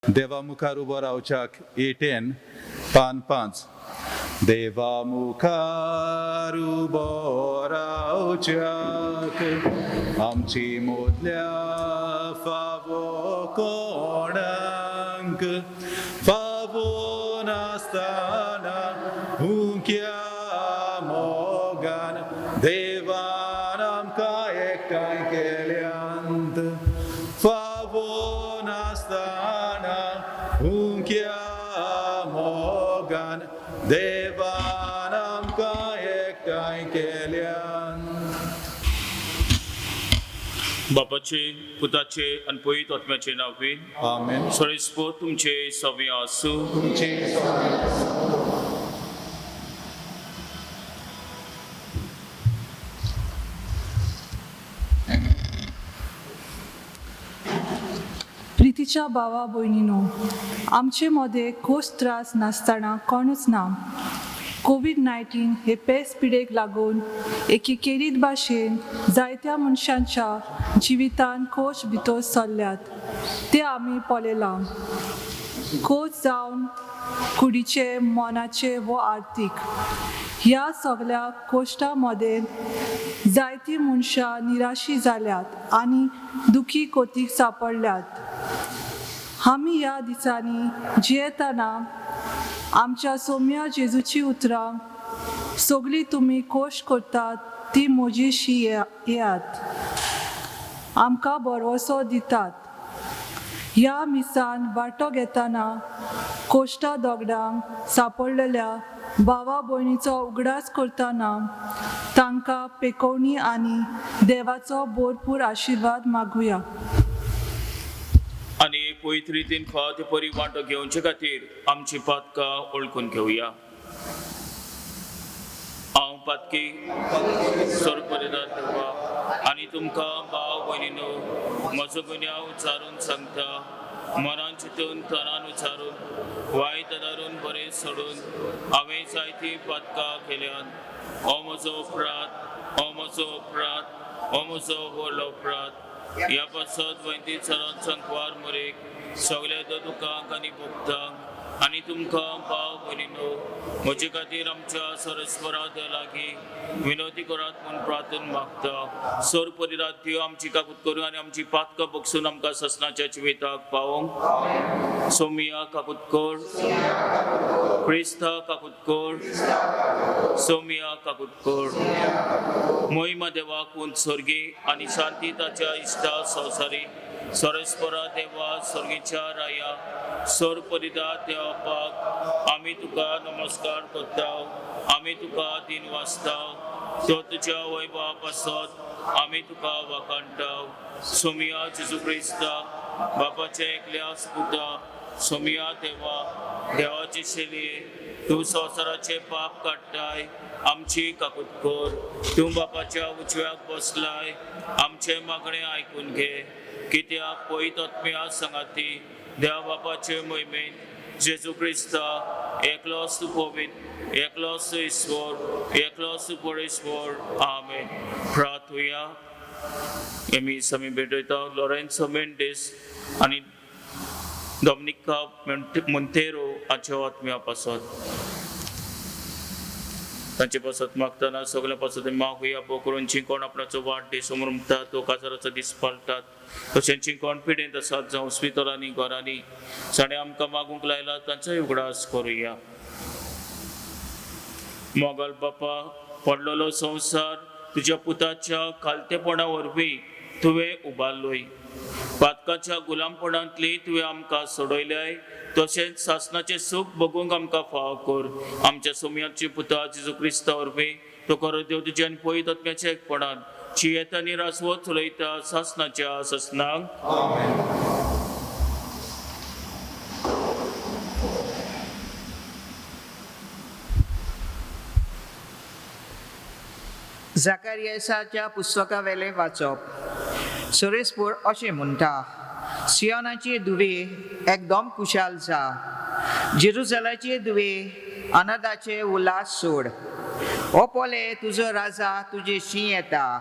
देवा मुखार उबो रावच्याक 8 पान 5. देवा मुखार उबो रावच्याक आमची मोदल्या फावो कोणाक फावो नासतना हुंक्या मोगान देवान आमकां एकठांय केल्यांत फावो नासतना हुंक्या मोगान देवान आमकां एकठांय केल्यान. बापाचे पुताचे आनी पवित्र आत्म्याचे नांव आमेन. सोरेस्पो तुमचे सवे आसूं. तुमचे प्रितीच्या भावा भयणीनो, आमचे मदें खोस त्रास नासतना कोणूच ना. कोवीड 19 हे पेस पिडेक लागून एके केरीत भाशेन जायत्या मनशांच्या जिवितान खोश भितर सरल्यात ते आमी पळयलां. खोस जावन कुडीचे, मनाचे वो आर्थीक ह्या सगल्या कोश्टा मदें जायतीं मनशां निराशी जाल्यात आनी दुखी कोतीक सांपडल्यात. आमी ह्या दिसांनी जियेतना आमच्या सोम्या जेजूची उतरां सगळीं तुमी खोश करतात ती म्हजीशी येयात आमकां भरवसो दितात. ह्या मिसान वांटो घेतना कोश्टा दोगडांक सांपडलेल्या भावा भयणीचो उगडास करतना तांकां पेकोवणी आनी देवाचो भरपूर आशिर्वाद मागुया. आनी पवित्र रितीन फावो ते परी वांटो घेवचे खातीर आमची पातकां वळखून घेवया. हांव पातकी सरपरिदार देवा आनी तुमकां भाव भयणीनो म्हजो गुन्यांव उचारून सांगता. मनान चिंतून तनान उचारून वायट आदारून बरें सोडून हांवें जायतीं पातकां केल्यात. हो म्हजो अपराध, हो म्हजो अपराध, हो म्हजो व्हडलो अपराध. ह्या पासत वैंती चरात संकवार मुरेक सगल्या दुकांक आनी भोगतांक आनी तुमकां भाव भयणीनो म्हजे खातीर आमच्या सरस्वरा लागीं विनवती करात म्हूण प्रार्थन मागता. सर परिराध्य आमची काकूत करूं आनी आमची पातकां बगसून आमकां ससनाच्या जिविताक पावोवंक. सोमिया काकूत कर, क्रिस्ता काकूत कर, सोमिया काकूत कर. मोहिमा देवाक उंच स्वर्गी आनी शांती ताच्या इश्टा संवसारी. सरस्परा देवा स्वर्गीच्या राया सर परिदा देवापाक आमी तुका नमस्कार करता, आमी तुका दिन वाचता. तो तुज्या वैभवा पासत आमी तुका वाखाणटा. सोमिया जेजू क्रिस्ता बापाच्या एकल्या पुता सोमिया देवा देवाचे शेलये तूं संवसाराचे पाप काडटाय आमची काकूत कर. तूं बापाच्या उजव्याक बसलाय आमचे मागणे आयकून घे. कित्याक पवित्र आत्म्या सांगाती देवा बापाचे मोहिमेंत जेजू क्रिस्ता एकलोच तूं पवित्र, एकलोच तूं ईश्वर, एकलोच तूं परेश्वर. आमेन. प्रार्थुया. आमी आमी भेटयता लॉरेन्सो मेंडीस आनी डॉमनिका मोंतेरो हाच्या आत्म्या पासत. तांचे पासत मागतना सगळ्या पासत मागुया. करून जी कोण आपणाचो वाडदीस समृमतात तो काजाराचो दीस पाळटात तशेंच जी कोण पिडेंत आसात जावं हॉस्पिटलांनी घरांनी जाणें आमकां मागूंक लायला तांचोय उगडास करुया. मोगल बापा, पडलेलो संवसार तुज्या पुताच्या खालतेपणा वरवीं तुवें उबारलोय. पातकाच्या गुलामपणांतली तुवें आमकां सोडयल्याय तशेंच सासणाचें सूख भोगूंक आमकां फावो कर. आमच्या सोम्याची पुता जेजू क्रिस्ता वरवीं तो खरो देव तुज्या आनी पवित्र आत्म्याच्या एकपणान जियेता आनी रासवत चलयता सासणाच्या सासणाक. जाकारियासाच्या पुस्तकावेलें वाचप. सुरेशपूर अशें म्हणटा, सियोनाचे दुवे एकदम कुशाल जा, जेरुजलाचे दुवे आनंदाचे उल्हास सोड. हो पोले तुजो राजा तुजे शी येता,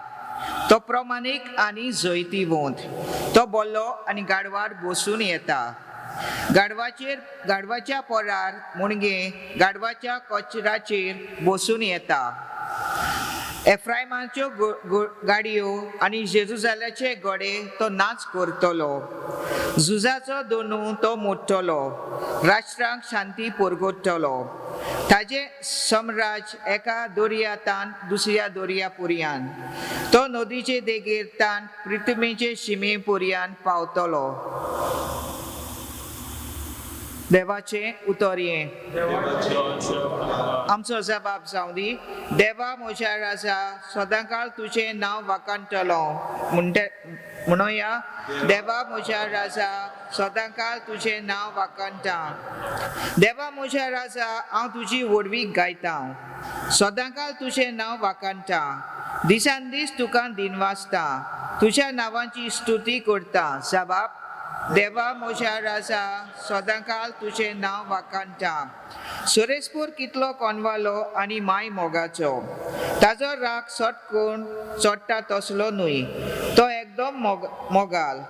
तो प्रमाणीक आनी जैतिवंत, तो बोल्लो आनी गाडवार बसून येता. गाडवाचेर गाडवाच्या पोरार मुणगे गाडवाच्या कोचराचेर बसून येता. एफ्रायमाच्यो गाडयो आनी जेरुजाल्याचे घोडे तो नाच करतलो. झुजाचो दोनू तो मोडटलो, राष्ट्रांक शांती पुरगोडटलो. ताजें सम्राज्य एका दर्या तान दुसऱ्या दर्या पुरयान, तो नदीचे देगेर तान पृथ्वीचे शिमे पुरयान पावतलो. देवाचें उतर हें. आमचो जबाब जावं दी. देवा म्हज्या राजा, सदांकाळ तुजें नांव वाखाणटलो. म्हणटे म्हणोया, देवा म्हज्या राजा, सदांकाळ तुजें नांव वाखाणटा. देवा म्हज्या राजा, हांव तुजी व्हडवीक गायता, सदांकाळ तुजें नांव वाखाणटा. दिसान दीस तुका दिनवासता, तुज्या नांवाची स्तुती करता. जबाब, देवा म्हज्या राजा, सदांकाळ तुजें नांव वाखाणटा. सुरेशपूर कितलो कोनवालो आनी माय मोगाचो, ताजो राग सट कोण चडटा तसलो न्हय, तो एकदम मोगाल.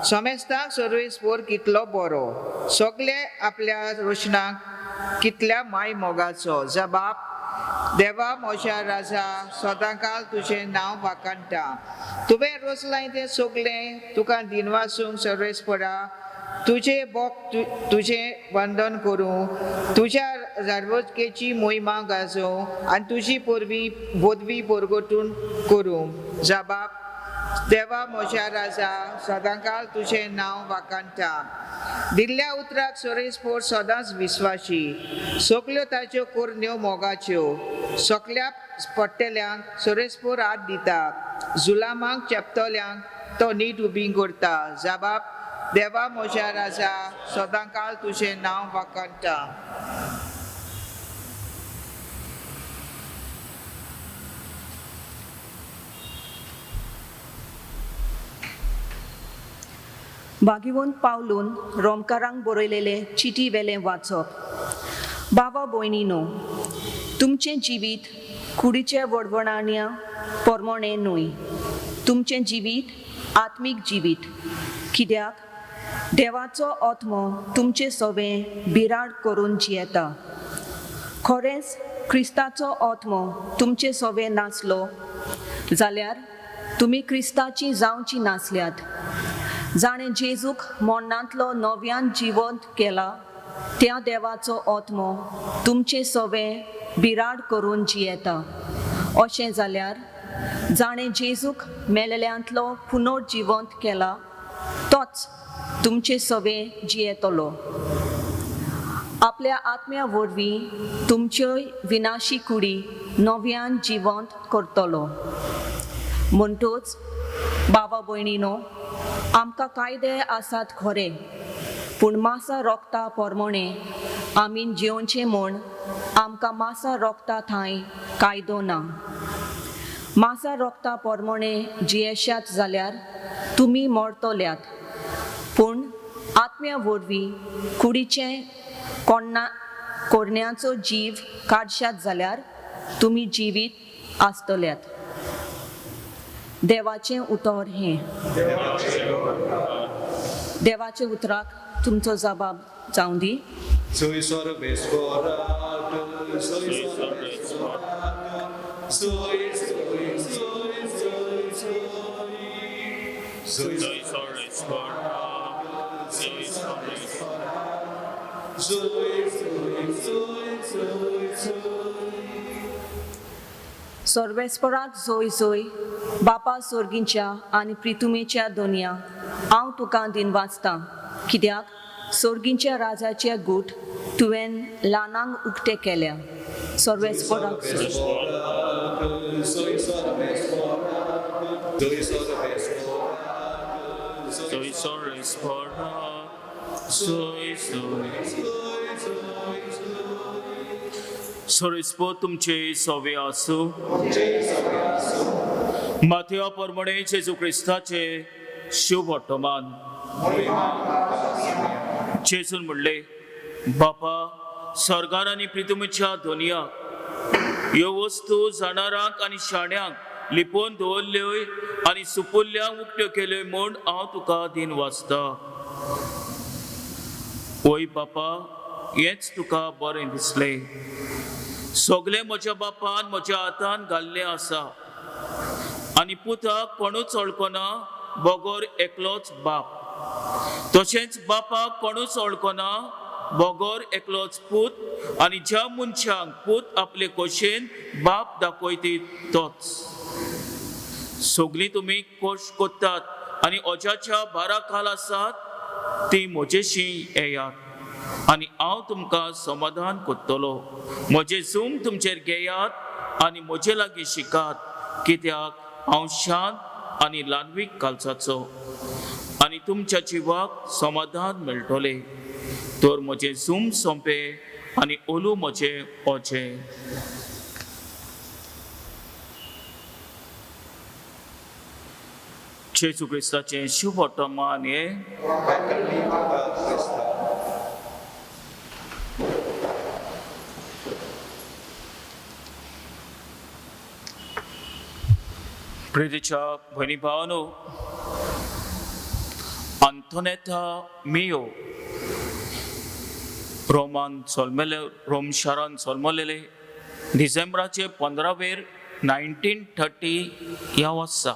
समेस्तांक सर्वेस्पोर कितलो बरो, सगळे आपल्या रोशणाक कितल्या माय मोगाचो. जबाब, देवा म्हज्या राजा, सदांकाळ तुजें नांव वाखाणटा. तुवें रोसलाय तें सगळें तुका दिनवासूंक सर्वेस्परा, तुजें बोक तुजें वंदन करूं, तुज्या जाणवकेची मोहिमा गाजोवं आनी तुजी पोरवी बोदवी पोरगोटून करूं. जबाब, देवा म्हज्या राजा, सदांकाळ तुजें नांव वाखाणटा. दिल्ल्या उतराक सर्वेस्पोर सदांच विस्वाशी, सगल्यो ताच्यो करण्यो मोगाच्यो. सगल्या पडटल्यांक सर्वेस्पोर हात दिता, जुलामाक चेपतल्यांक तो नीट उबी करता. जबाब, देवा म्हज्या राजा, सदांकाळ तुजें नांव वाखाणटा. भागिवंत पावलून रोमकारांक बरयलेले चिटी वेलें वाचप. बाबा भयणीनो, तुमचें जिवीत कुडीचे वडवणाण्या परमणें न्हय, तुमचें जिवीत आत्मीक जिवीत. कित्याक देवाचो आत्मो तुमचे सवें बिराड करून जियेता. खरेंच क्रिस्ताचो आत्मो तुमचे सवें नासलो जाल्यार तुमी क्रिस्ताची जावची नासल्यात. जाणें जेजूक मरणांतलो नव्यान जिवंत केला त्या देवाचो आत्मो तुमचे सवें बिराड करून जियेता. अशें जाल्यार जाणें जेजूक मेलेल्यांतलो पुनर्जिवंत केला तोच तुमचे सवें जियेतलो. आपल्या आत्म्या वरवीं तुमच्योय विनाशी कुडी नव्यान जिवंत करतलो. म्हणटूच बाबा भयणीनो, आमकां कायदे आसात खरे, पूण मासा रोगता पोरमोणे आमी जेवचें म्हूण आमकां मासा रोगता थंय कायदो ना. मासा रोगता पोरमोणे जियेशात जाल्यार तुमी मरतल्यात, पूण आत्म्या वरवीं कुडीचें कोण्णा कोरण्याचो जीव काडशात जाल्यार तुमी जिवीत आसतल्यात. देवाचें उतर हें. देवाचे उतराक तुमचो जबाब जावं दी. Sui sorvesporato, sui sorvesporato, sui sui sui sui sui. Sui जय सर्वेस्पोरा, जय सर्वेस्पोरा, sui sui sui sui sui. सर्वेस्पराक जोय जोय बापा सोर्गींच्या आनी प्रितुमेच्या दोनया, हांव तुका दिनवासतां, कित्याक सोर्गींच्या राजाचे गूट तुवें ल्हानांक उक्ते केल्या. सर्वेस्पराक जोय. Sui sorvesporato, sui sorvesporato, जय सर्वेस्पोरा, जय जय. sui sui sui. सर्वेस्पोर तुमचे सवे आसूं. माथ्या परमणे जेजू क्रिस्ताचे शुभ वर्तमान. जेजून म्हणले, बापा स्वर्गार आनी प्रितुमीच्या दोनया ह्यो वस्तू जाणारांक आनी शाण्यांक लिपोवन दवरल्यो आनी सुपुल्ल्यांक उक्त्यो केल्यो म्हूण हांव तुका दिन वाचता. वय बापा, हेंच तुका बरें दिसलें. सगलें म्हज्या बापान म्हज्या हातान घाल्लें आसा आनी पुताक कोणूच वळखना बगर एकलोच बाप, तशेंच बापाक कोणूच वळखना बगर एकलोच पूत, आनी ज्या मनशांक पूत आपले खोशेन बाप दाखयतीत तोच. सगलीं तुमी कोश कोत्तात आनी ओजाच्या भारा खाल आसात ती म्हजेशी येयात आनी हांव तुमकां समाधान कोत्तलो. म्हजें जूम तुमचेर घेयात आनी म्हजे लागीं शिकात, कित्याक हांव शांत आनी ल्हानवीक कालसाचो, आनी तुमच्या जिवाक समाधान मेळटलें. तर म्हजें जूम सोंपें आनी ओलू म्हजें ओजें. जेजू क्रिस्ताचें शुभ वर्तमान हें. क्रिस्ता. प्रितीच्या भयणी भावानो, आंतोनेता मियो रोमान जल्मले, रोम शारान जल्मलेले डिसेंबराचे 15वेर 1930 ह्या वर्सा.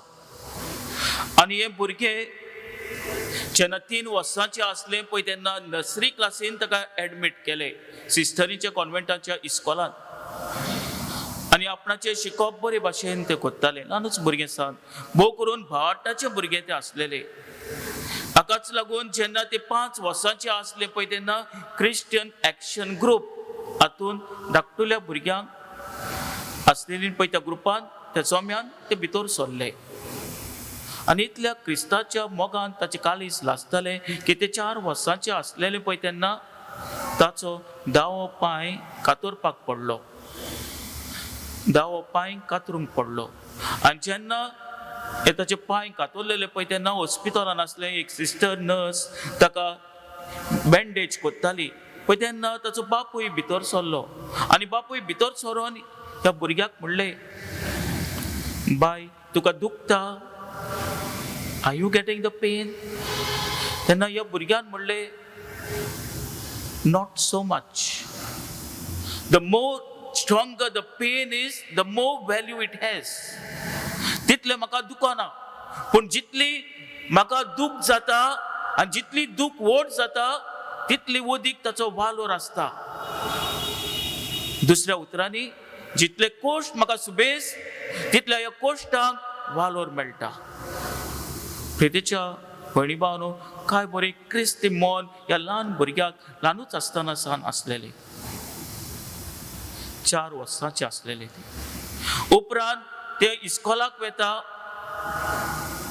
आनी हे भुरगे जेन्ना 3 वर्सांचे आसले पळय तेन्ना नर्सरी क्लासीन ताका एडमीट केले सिस्टरीच्या कॉन्वेंटाच्या इस्कॉलान. आनी आपणाचें शिकोवप बरे भाशेन ते कोत्ताले. ल्हानूच भुरगें सान, भोव करून भावाटाचे भुरगे ते आसलेले. हाकाच लागून जेन्ना ते 5 वर्सांचे आसले पळय तेन्ना क्रिस्टियन एक्शन ग्रूप हातून धाकटुल्या भुरग्यांक आसलेली पळय त्या ग्रुपान, त्या जम्यान ते भितर सरले. आनी इतल्या क्रिस्ताच्या मोगान ताचे काळीज लासतालें की ते 4 वर्सांचे आसलेले पळय तेन्ना ताचो दावो पांय कातरपाक पडलो, दावो पांय कातरूंक पडलो. आनी जेन्ना हे ताचे पांय कातरलेले पळय तेन्ना हॉस्पिटलान आसलें एक सिस्टर नर्स ताका बँडेज कोत्ताली पळय तेन्ना ताचो बापूय भितर सरलो. आनी बापूय भितर सरोन त्या भुरग्याक म्हणलें, बाय तुका दुखता, are you getting the pain? तेन्ना ह्या भुरग्यान म्हणलें, not so much. The more stronger the pain is, the more value it has. तितलें म्हाका दुखना, पूण जितली म्हाका दूख जाता आनी जितली दूख व्हड जाता तितली वदीक ताचो वालोर आसता. दुसऱ्या उतरांनी, जितले कोश्ट म्हाका सुबेस तितल्या ह्या कोश्टांक वालोर मेळटा. प्रितीच्या भयणी भावनो, काय बरें क्रिस्ती मन ह्या ल्हान भुरग्याक ल्हानूच आसतना सान आसलेलें, 4 वर्सांचे आसलेले ते. उपरांत ते इस्कॉलाक वेता,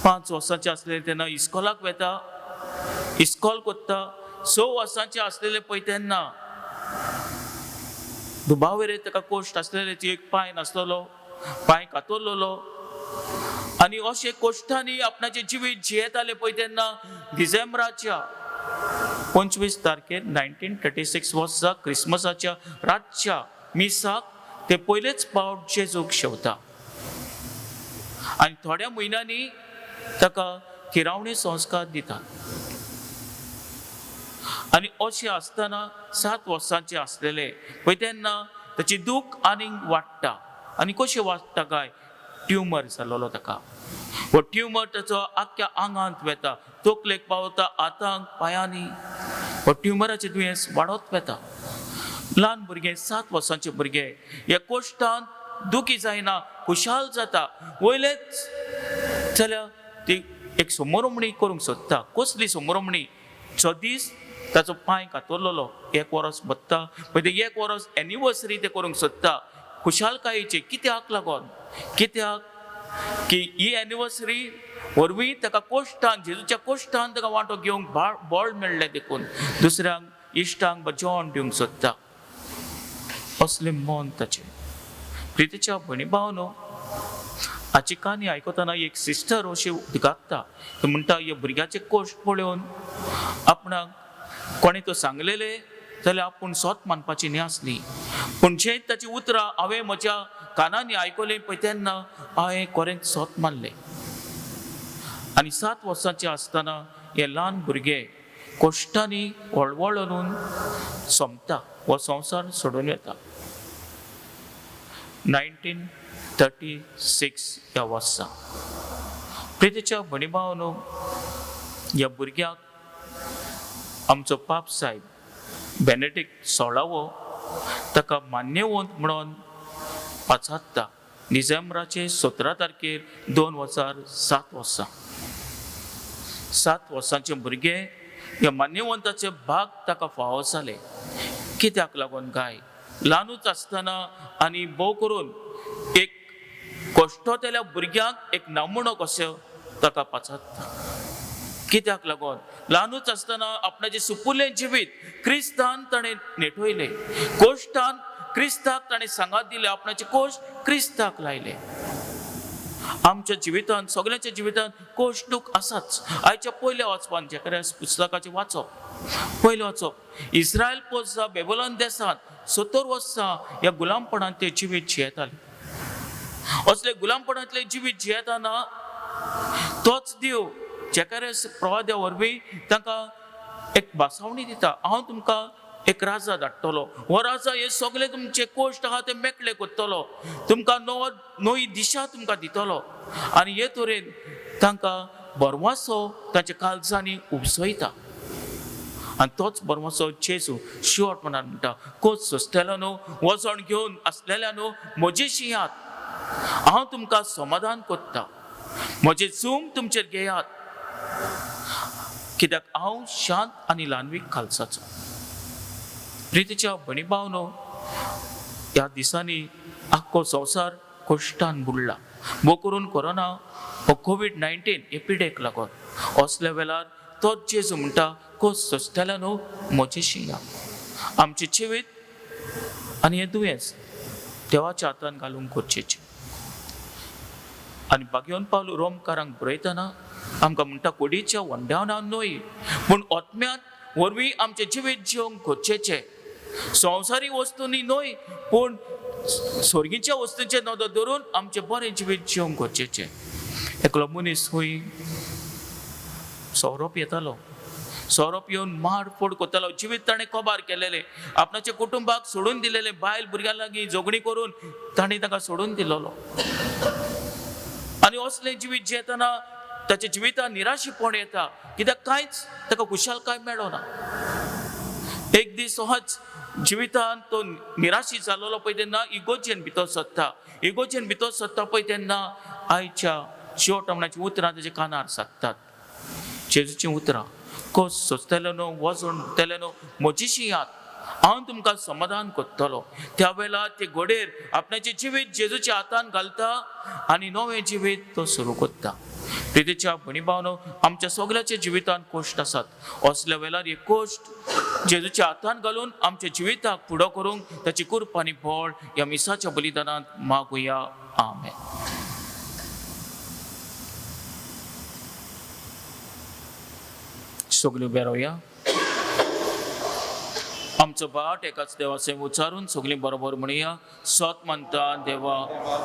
5 वर्सांचे आसलेले तेन्ना इस्कॉलाक वेता, इस्कॉल कोत्ता. 6 वर्सांचे आसलेले पळय तेन्ना दुबावेर ताका कोश्ट आसलेले, ती एक पांय नासलेलो, पांय कातरलेलो. आनी अशे कोश्टांनी आपणाचें जिवीत जियेताले पळय तेन्ना डिसेंबराच्या 25 तारखेर 1936 वर्सा क्रिसमसाच्या रातच्या मिसाक ते पयलेच पावट जेजूक शेवता. आनी थोड्या म्हयन्यांनी ताका थिरावणी संस्कार दितात. आनी अशें आसतना 7 वर्सांचे आसलेले पळय तेन्ना ताची दूख आनीक वाडटा. आनी कशें वाडटा काय, ट्युमर जालोलो ताका. हो ट्युमर ताचो आख्ख्या आंगांत वेता, तकलेक पावता, हातांक, पांयांनी. हो ट्युमराचें दुयेंस वाडत वेता. ल्हान भुरगें, 7 वर्सांचे भुरगे ह्या कोश्टान दुखी जायना, खुशाल जाता. वयलेच जाल्यार ती एक समोरमणी करूंक सोदता. कसली समोरमणी? जो दीस ताचो पांय कातरलेलो 1 वरस भरता पळय, ते 1 वरस एनिवर्सरी ते करूंक सोदता खुशालकायेची. कित्याक लागून? कित्याक की ही एनिवर्सरी वरवीं ताका कोश्टान, जेजूच्या कोश्टान ताका वांटो घेवंक बळ मेळ्ळें, देखून दुसऱ्यांक इश्टांक जेवण दिवंक सोदता. असलें मन ताचें. प्रितीच्या भयणी भावनो, हाची काणी आयकतना एक सिस्टर अशी उदगाता, ती म्हणटा, ह्या भुरग्याचे कोश्ट पळोवन आपणाक कोणें तो सांगलेलें जाल्यार आपूण सोत मानपाची न्ही आसली, पूण जे ताची उतरां हांवें म्हज्या कानांनी आयकलें पळय तेन्ना हांवें कोरेंच सोत मानलें. आनी 7 वर्सांचें आसतना हे ल्हान भुरगे कोश्टांनी वळवळून सोंपता, हो संवसार सोडून वता. 1936 ह्या वर्सा. प्रितीच्या भयणी भावांनो, ह्या भुरग्याक आमचो पाप साहेब बेनेडिक्ट सोळावो ताका मान्यवंत म्हणून पाचारता डिसेंबराचे 17 तारखेर 2007 वर्सां. 7 वर्सांचे भुरगे ह्या मान्यवंताचे भाग ताका फावो जाले. कित्याक लागून काय ल्हानूच आसतना आनी भोव करून एक कश्टोतेल्या भुरग्यांक एक नमुनो कसो ताका पाचारता. कित्याक लागून ल्हानूच आसतना आपणाचें सुपुल्लें जिवीत क्रिस्तान ताणें नेटयलें. कोश्टान क्रिस्ताक ताणें सांगात दिलें, आपणाचे कोश्ट क्रिस्ताक लायले. आमच्या जिवितांत, सगळ्यांच्या जिवितांत कोश्ट दूख आसाच. आयच्या पयल्या वाचपान जेकऱ्यास पुस्तकाचें वाचप, पयलें वाचप, इस्रायल पोरसा बेबलोन देसांत 70 वर्सां ह्या गुलामपणांत ते जिवीत जियेताले. असले गुलामपणांतलें जिवीत जियेतना तोच देव जेकऱ्यास प्रवाद्या वरवीं तांकां एक भासावणी दिता, हांव तुमकां एक राजा धाडटलो, हो राजा हे सगळे तुमचे कोश्ट आहा ते मेकळे करतलो, तुमकां नवी दिशा तुमकां दितलो. आनी हे तरेन तांकां बरवासो तांच्या काळजांनी उपसयता. आनी तोच बरवासो जेजू शेवट म्हणान म्हणटा, कोच सोंसतलो न्हू, वजण घेवन आसलेल्या न्हू, म्हजेशी यात, हांव तुमकां समाधान करता, म्हजें जूम तुमचेर घेयात, कित्याक हांव शांत आनी ल्हानवीक खालसाचो. प्रितीच्या भयणी भावनो, ह्या दिसांनी आख्खो संवसार कश्टान बुडला, भोव करून कोरोना हो कोवीड-19 हे पिडेक लागून. असल्या वेळार तोच जेजू म्हणटा, कोस सोंसतल्या न्हू, म्हजेशी या. आमचें जिवीत आनी हें दुयेंस देवाच्या हातान घालूंक गरजेचें. आनी बागेवन पावल रोमकारांक बरयतना आमकां म्हणटा, कुडीच्या वंडावनान न्हय पूण आत्म्यांत वरवीं आमचें जिवीत जिवंक गरजेचें. संवसारी वस्तूंनी न्हय पूण स्वर्गीच्या वस्तूंचेर नदर धरून आमचें बरें जिवीत जिवंक गरजेचें. एकलो मनीस खंय सोरोप येतालो, सोरोप येवन मारफोड करतालो, जिवीत ताणें कबार केलेलें, आपणाच्या कुटुंबाक सोडून दिलेलें, बायल भुरग्यां लागीं झगडीं करून ताणें ताका सोडून दिलेलो. आनी असलें जिवीत जियेतना ताच्या जिवितांत निराशीपण येता, कित्याक कांयच ताका खुशालकाय मेळना. एक दीस सहज जिवितांत तो निराशी जालोलो पळय तेन्ना इगोजेन भितर सरता. इगोजेन भितर सरता पळय तेन्ना आयच्या शेवट म्हणाचीं उतरां ताच्या कानार सादतात, जेजूचीं उतरां, कोस सोंसतले न्हू, वजण उरतले न्हू, म्हजीशी याद, हांव तुमकां समाधान करतलो. त्या वेळार ते घोडेर आपणाचें जिवीत जेजूच्या हातान घालता आनी नवें जिवीत तो सुरू करता. प्रितीच्या भयणी भावनो, आमच्या सगळ्याच्या जिवितांत कोश्ट आसात. असल्या वेळार एक कोश्ट जेजूच्या हातान घालून आमच्या जिविताक फुडो करूंक ताची कृपा आनी बळ ह्या मिसाच्या बलिदानांत मागुया. आमेन. सगळ्यो उबे रावया. आमचो बाट एकाच देवाचे उच्चारून सगळीं बरोबर म्हणया. सत मानता देवा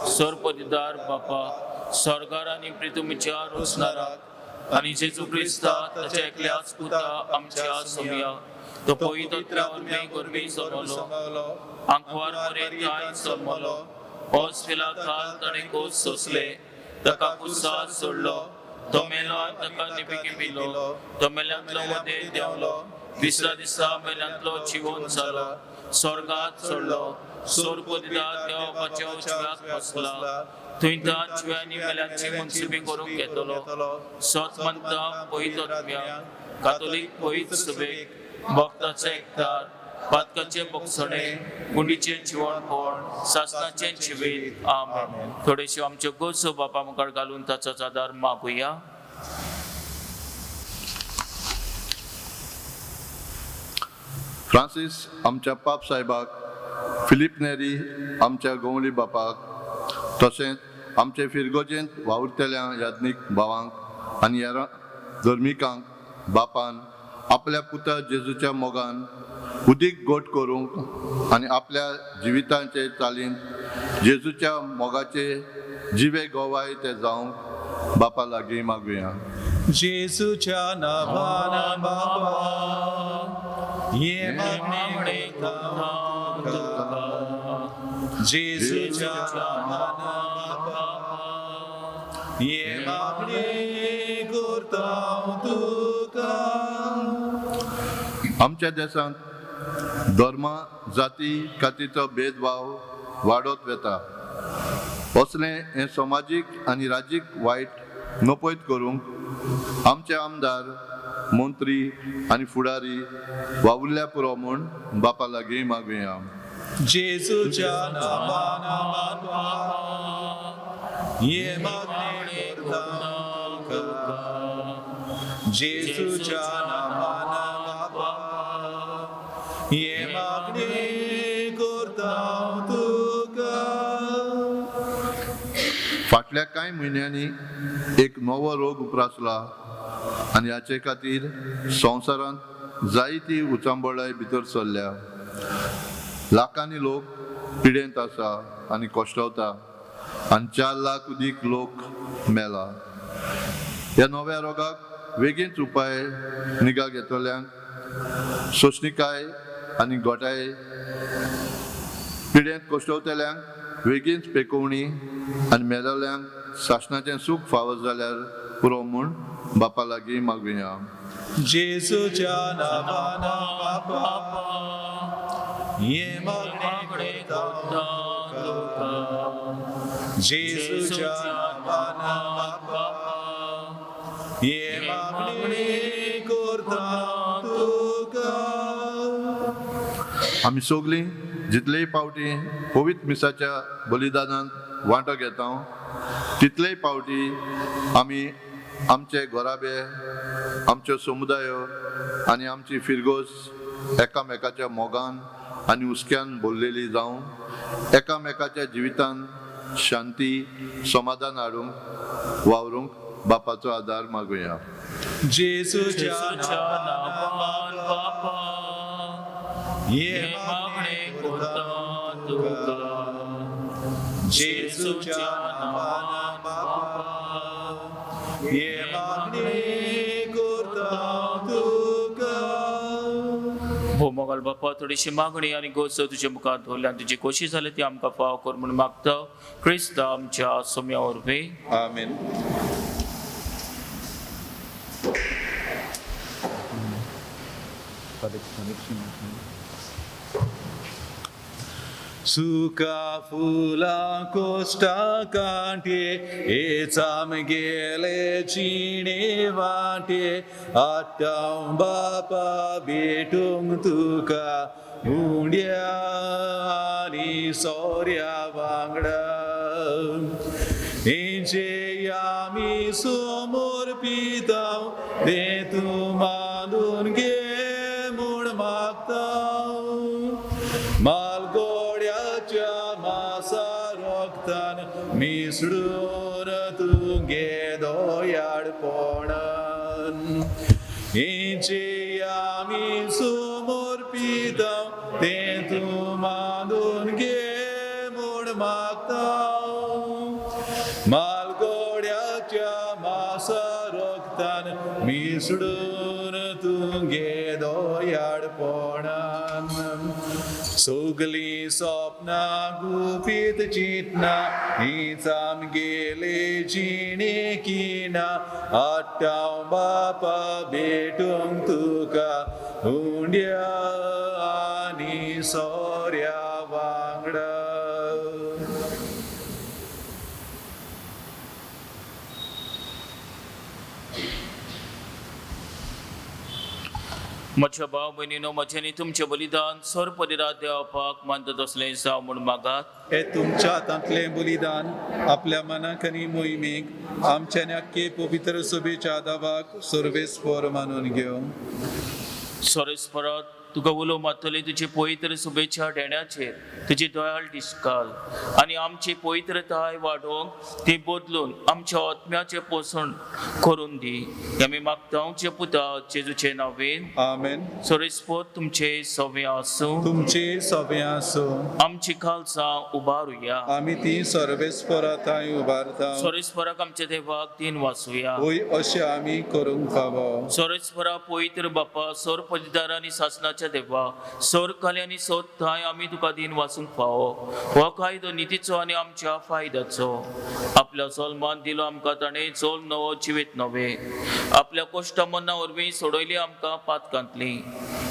सर्वपदिदार बापा, स्वर्गार आनी प्रितुमीच्या रोसणाराक आनी जेजू क्रिस्ता ताच्या एकल्याच पुता आमच्या सोमया, तो पवित्र वरवीं गोरवी जल्मलो, आंकवार मरेताय जल्मलो, हॉस्पिला काल ताणें कोस सोंसले, ताका कुसार सोडलो, तो मेलो आनी ताका निपिकी पिलो, तो मेल्यांतलो मदें देंवलो, तिसऱ्या दिसा मेल्यांतलो जिवोन जालो, स्वर्गात चडलो, स्वर्गदिदार देवाच्या उजव्याक बसला, थंय जिव्यांनी मेल्यांची मनसुबी करूंक येतलो. सत मानता पवित्र कातोलीक पवित्र सभेक, भक्ताचे एकतार, पातकाचे बक्षणे, कुंडीचे जिवणपण, सासनाचे जिवीत. आमेन. थोडेशे आमच्यो गरजो बापा मुखार घालून ताचोच आदार मागुया. फ्रांसीस आमच्या पाप साहेबाक, फिलीप नेरी आमच्या गोंवली बापाक, तशेंच आमचे फिरगोजेंत वावुरतल्या याज्ञीक भावांक आनी हेर धर्मिकांक बापान आपल्या पुता जेजूच्या मोगान उदीक गोट करूंक आनी आपल्या जिवितांचे चालींत जेजूच्या मोगाचे जिवे गोवाय ते जावंक बापा लागीं मागुया. जेजूच्या नांवान बाबा ये मागणे करता तुका जेजूच्या नांवान बाबा ये मागणे करता तुका. आमच्या देशांत धर्मा जाती कातीचो भेदभाव वाडत वता. असलें हें समाजीक आनी राजीक वायट नपयत करूंक आमचे आमदार, मंत्री आनी फुडारी वावुरल्या पुरो म्हूण बापा लागीं मागुया. जेजूच्या नांवान बाबा ये मागणे करता तुका जेजूच्या नांवान बाबा ये मागणे करता तुका. फाटल्या कांय म्हयन्यांनी एक नवो रोग उप्रासला आनी हाचे खातीर संवसारांत जायती उचांबळाय भितर सरल्या. लाखांनी लोक पिडेंत आसा आनी कश्टवता आनी 4 लाख उदीक लोक मेला. ह्या नव्या रोगाक वेगींच उपाय निगा घेतल्यांक सोंसणिकाय आनी घोटाय, पिडेंत कश्टवतल्यांक वेगींच पेकोवणी आनी मेलेल्यांक सासणाचें सूख फावो जाल्यार पुरो म्हूण बापा लागीं मागुया. जेजूच्या नांवान बाबा ये मागणे करता तुका जेजूच्या नांवान बाबा ये मागणे करता तुका. आमी सगलीं जितलेय पावटी पवित्र मिसाच्या बलिदानांत वांटो घेता तितलेय पावटी आमी आमचे घराबे, आमच्यो समुदायो आनी आमची फिरगोज एकामेकाच्या मोगान आनी हुस्क्यान भरलेली जावन एकामेकाच्या जिवितान शांती समाधान हाडूंक वावरूंक बापाचो आदार मागुया. जेजूच्या जेजूच्या नांवान नांवान बापा ये हे मागणे मागणे करता करता तुका तुका जेजूच्या नांवान बाबा ये मागणे करता तुका. हो मोगाल बापा, थोडीशी मागणी आनी गोस तुजे मुखार दवरल्या आनी तुजी कोशिश जाली ती आमकां फाव कर म्हूण मागता क्रिस्त आमच्या सोम्या वरवीं. आमेन. सुका फुलां कोश्टा कांटे हेच आमगेले जिणे वाटे आतां बापा भेटूंक तुका उंड्या आनी सोऱ्या वांगडा हेंचे आमी समोर पिता तें तूं मानून घे म्हूण मागता. मालगोड्याच्या मासा रोगतान मिसळून तुगे दोयाडपणान हेंचे आमी समोर पिता तें तूं मानून घे म्हूण मागता. मालगोड्याच्या मासा रोगतान मिसळून तुगे दोयाडपणान सगलीं सपनां गुपीत चिंतना हीच आमगेले जिणे किना आतां बापा भेटूंक तुका उंड्या आनी सोऱ्या वांगडा. म्हज्या भाव भयणीनो, म्हजें आनी तुमचें बलिदान सर्वपदिरा देवापाक मानता तसलें जावं म्हूण मागात. हे तुमच्या हातांतलें बलिदान आपल्या मनाक आनी मोहिमेक आमच्या आनी अख्खे पवित्र सभेच्या आदावाक सर्वेस्पर मानून घेवं. सोरेस्परात तुका उलो मारतले तुजी पवित्र शुभेच्छा देण्याचेर तुजी दयाळ दिसकाल आनी आमची पवित्रताय वाडोवंक ती बदलून आमच्या आत्म्याचें पोसण करून दी. आमी मागता आमचे पुता जेजूचे नांवेन. आमेन. सोरेस्पोत तुमचे सवे आसूं. तुमची सवे आसूं. आमची खालसा उबारुया. आमी ती सर्वेस्परा थंय उबारता. सोरेस्पराक आमच्या देवाक दिन वाचुया. वय अशें आमी करूंक फावो. सोरेस्परा पवित्र बापा, सोर पदीदार आनी सासनाच्या देवा, सोर काली आनी सोद थंय आमी तुका दिन वाचूंक फावो. हो कायदो नितीचो आनी आमच्या फायद्याचो. आपल्या सलमान दिलो आमकां ताणें चोल नवो जिवीत नवें. आपल्या कोश्ट मन्ना वरवीं सोडयली आमकां पातकांतली.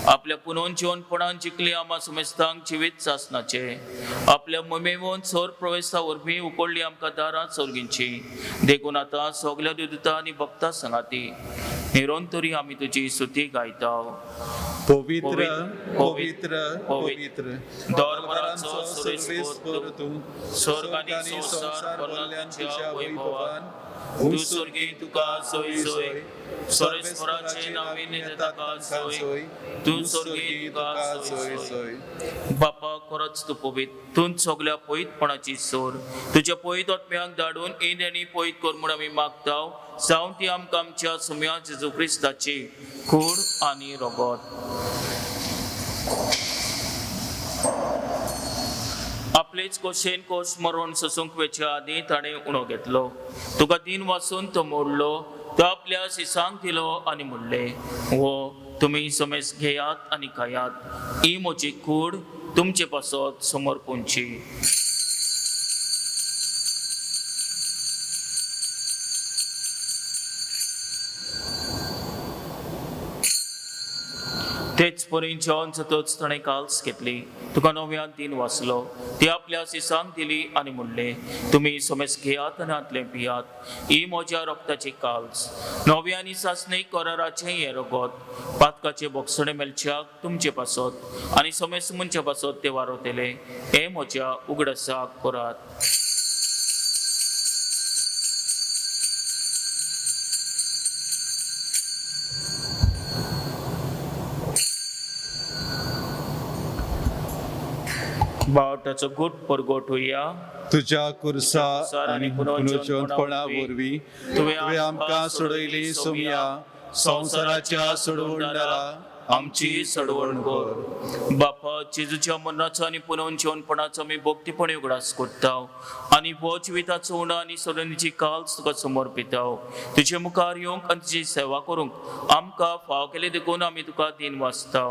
आपल्या पुनोन जिवनपणान जिखली आमा सुमेस्तांक जिवीत सासनाचें. आपल्या ममेवन सोर प्रवेशा वरवीं उकडली आमकां दारां सोर्गींची. देखून आतां सगल्या दुदता आनी भक्ता सांगाती निरंतरी आमी तुजी स्तुती गायता. पवित्र, पवित्र, पवित्र, दरबाराचो सर्वेस्पर तूं, स्वर्ग आनी संवसार भरल्यान तुज्या वैभवान. तूं स्वर्गी तुका सोय सोय, सर्वेस्पराचे नांवान येता ताका सोय, तूं स्वर्गी तुका सोय सोय. बापा, खरोच तूं पवित्र, तूं सगल्या पवित्रपणाची सोर. तुज्या पवित्र आत्म्याक धाडून ही देणी पवित्र कर म्हूण आमी मागता, जावं ती आमकां आमच्या सुम्या जेजू क्रिस्ताची कूड आनी रगत. आपलेच कोशेन कोश मरण सोसूंक वेच्या आदीं ताणें उणो घेतलो. तुका दिन वाचून तो मोडलो, तो आपल्या शिसांक दिलो आनी म्हणलें, हो तुमी समेज घेयात आनी खायात, ही म्हजी कूड तुमचे पासत समर्पूंची. तेच परी जेवण जातच ताणें काल्स घेतली, तुका नव्यान दिन वाचलो, ती आपल्या शिसांक दिली आनी म्हणलें, तुमी समेज घेयात आनी हातलें पियात, ही म्हज्या रक्ताची काल्स, नव्या आनी सासणी कराराचें हें रगत, पातकाचें बोगसणें मेळच्याक तुमचे पासत आनी समेज मनच्या पासत तें वारवतलें. हें म्हज्या उगडासाक करात. बावटाचो गुट परगट होया. तुज्या कुर्सा आनी पुनर्जिवंतपणा वरवीं तुवें आमकां सोडयली सोमया, संवसाराच्या सोडवणदारा आमची सोडवण कर. बापा, जेजूच्या मरणाचो आनी पुनोवन जिवनपणाचो आमी भक्तीपणी उगडास करता आनी हो जिविताचो उणो आनी सोडणीची काल्स तुका समर्पिता. तुजे मुखार येवंक आनी तुजी सेवा करूंक आमकां फाव केली देखून आमी तुका दिन वाचता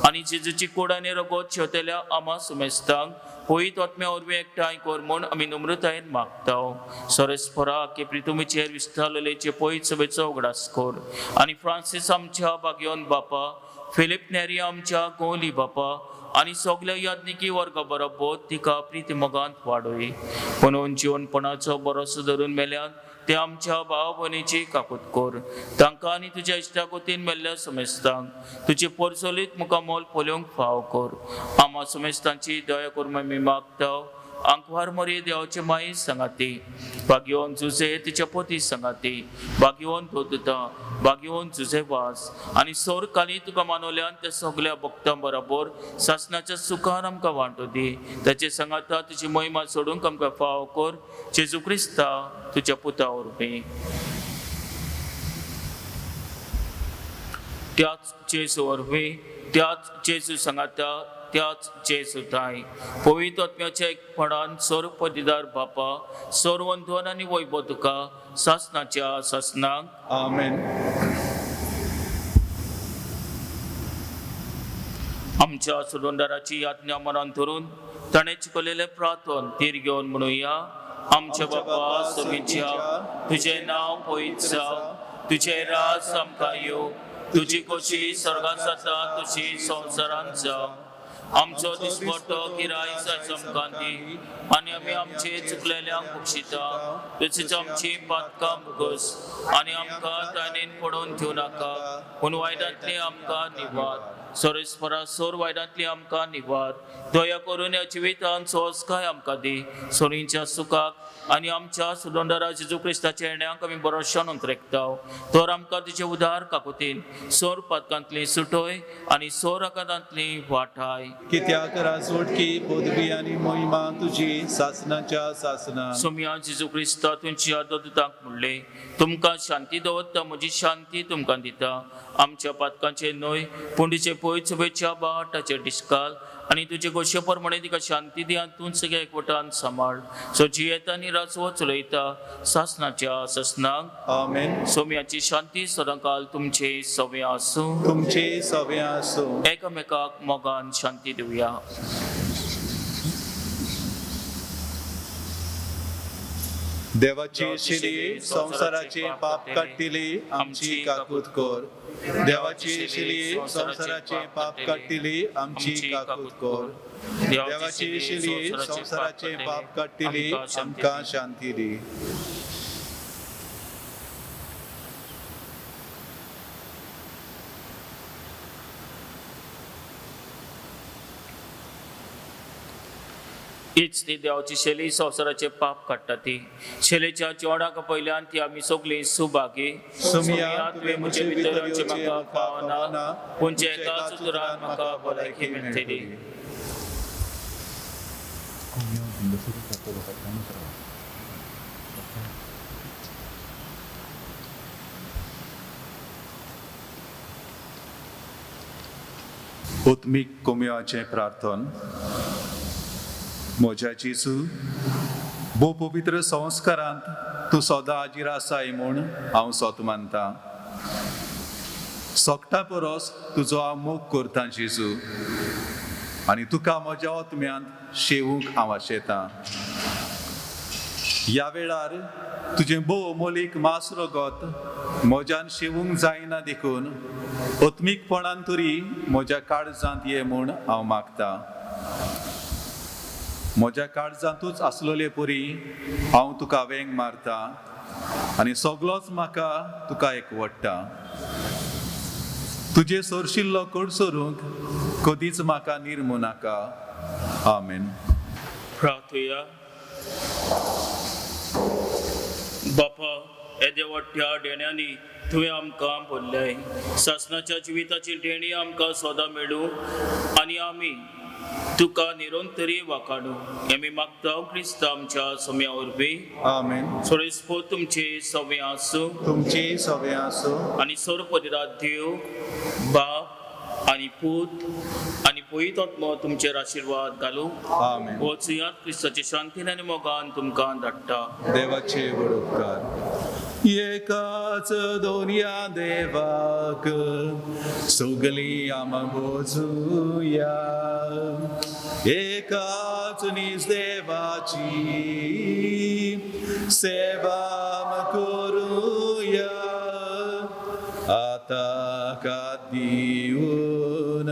आनी जेजूची कूड आनी रगत शेवतेल्या आमा सुमेस्तांक पवित्र आत्म्या वरवीं एकठांय कर म्हूण आमी नम्रतायेन मागता. सरस्परा की प्रितुमीचेर विस्तारलेचे पवित्र सभेचो उगडास कर आनी फ्रांसीस आमच्या बागयोन बापा, फिलीप नेरी आमच्या गोली बापा आनी सगल्या याज्ञिकी वर्गा बरोबर तिका प्रिती मोगांत वाडय. पुणून जिवनपणाचो बरोसो धरून मेल्यान ते आमच्या भाव भयणीची काकूत कर. तांकां आनी तुज्या इश्टागोतीन मेल्ल्या समेस्तांक तुजे पोरसोलीत मुखामोल पळोवंक फाव कर. आमा समेस्तांची दया कर आमी मागता. आंकवार मरी देवाचे माई सांगाती, बागयोन जुजे तिच्या पोती सांगाती, बागयोन दोदता, बागयोन जुजे वास आनी सोर काली तुका मानवल्यान त्या सगल्या भक्तां बरोबर सासणाच्या सुखान आमकां वांटो दी. ताचे सांगाता तुजी महिमा सोडूंक आमकां फाव कर, जेजू क्रिस्ता तुज्या पुता वरवीं. त्याच जेजू वरवीं, त्याच जेजू सांगाता, त्याच जेजू ताय पवित्र आत्म्याच्या एकपणान सर्व पदीदार बापा, सर्वंध्वन आनी वैभव तुका सासणाच्या सासणाक. आमेन. आमच्या सोडवणदाराची याज्ञा मनान धरून ताणें चिकलेलें प्रार्थन तीर घेवन म्हणुया. आमच्या बापा सोबीच्या, तुजें नांव पवित्र जावं, तुजें राज आमकां येवं, तुजी खोशी स्वर्गांत जाता तशी संवसारांत जावं. आमचो दिसपट्टो गिराय आमकां दी आनी आमी आमचे चुकलेल्यांक बक्षिता तशीच आमची पातकां भोगस आनी आमकां ताणेन पडोवन दिवं नाका, पूण वायटांतली आमकां निवार. सोरेस्परा सोर वायटांतली आमकां निवार दया करून ह्या जिवितान सोसकाय आमकां दी सोरींच्या सुखाक आनी आमच्या सुदंडरा जेजू क्रिस्ताच्या येण्याक आमी बरोशान अंतरेकता तर आमकां तुजे उदार काकुतीन सोर पातकांतली सुटोय आनी सोर आकांतांतली वाठाय. कित्याक राजवटकी पदवी आनी मोहिमा तुजी सासनाच्या सासना. सोमया जेजू क्रिस्ता तुमच्या दुतांक म्हणले तुमकां शांती दवरता म्हजी शांती तुमकां दिता आमच्या पातकांचे न्हय पूण तुजे पय चुबेच्या बाट ताचेर डिस्काल आनी तुजे गोशे प्रमाणे तिका शांती दी आनी तूं सगळ्या एकवटान सांबाळ सो जियेता आनी राजवट चलयता सासनाच्या सासनाक. आमेन. सोम्याची शांती सदांकाल तुमचे सवे आसूं. तुमचे सवे आसूं. एकामेकाक मोगान शांती दिवया. देवाची शिली संवसाराचे पाप काडटिली आमची काकूत कर. देवाची शिली संवसाराचे पाप काडटिली आमची काकूत कर. देवाची शिली संवसाराचे पाप काडटिली आमकां शांती दी. हीच ती देवाची शैली संवसाराचे पाप काडटा ती शैलेच्या जेवणाक पयल्यान ती आमी सगळीं सुभागी. सुमिया तुवें म्हजे भितर येवचें म्हाका म्हाका पावना पूण पूण एकाच उतरान म्हाका भलायकी मेळटली. उत्मीक कोम्याचें प्रार्थन. म्हज्या जेजू, भोव पवित्र संस्कारांत तूं सदां हाजीर आसाय म्हूण हांव सोत मानतां. सोगटा परस तुजो हांव मोग करतां जेजू, आनी तुका म्हज्या ओतम्यांत शेवूंक हांव आशेतां. ह्या वेळार तुजें भोव अमोलीक मास रगत म्हज्यान शेवूंक जायना देखून ओतमीकपणान तरी म्हज्या काळजांत ये म्हूण हांव मागतां. म्हज्या काळजांतूच आसलोले परी हांव तुका वेंग मारता आनी सगलोच म्हाका तुका एकवडटा. तुजे सोरशिल्लो कडसरूंक कदीच म्हाका निर्मू नाका. आमेन. प्रार्थुया. बापा, येद्या वाडट्या देण्यांनी तुवें आमकां भरल्याय. सासणाच्या जिविताची देणी आमकां सदां मेळूं आनी आमी तुका निरंतरी वाखाणू आमी मागता क्रिस्ता आमच्या सम्या वरवीं. आमेन. सोरेस्पो तुमचे सवे आसूं. तुमची सवे आसूं. आनी सर्वपदिरात देव बाप आनी पूत आनी पवित्र आत्मो तुमचेर आशिर्वाद घालूं. आमेन. वचयात क्रिस्ताचे शांतीन आनी मोगान तुमकां धाडटा. देवाचे व्हड उपकार. एकाच दोनया देवाक सगली आम बोजुया. एकाच नीज देवाची सेवा करुया. आता दिवन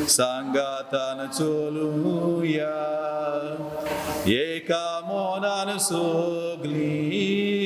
सांगातान चलुया. एका मनान सगली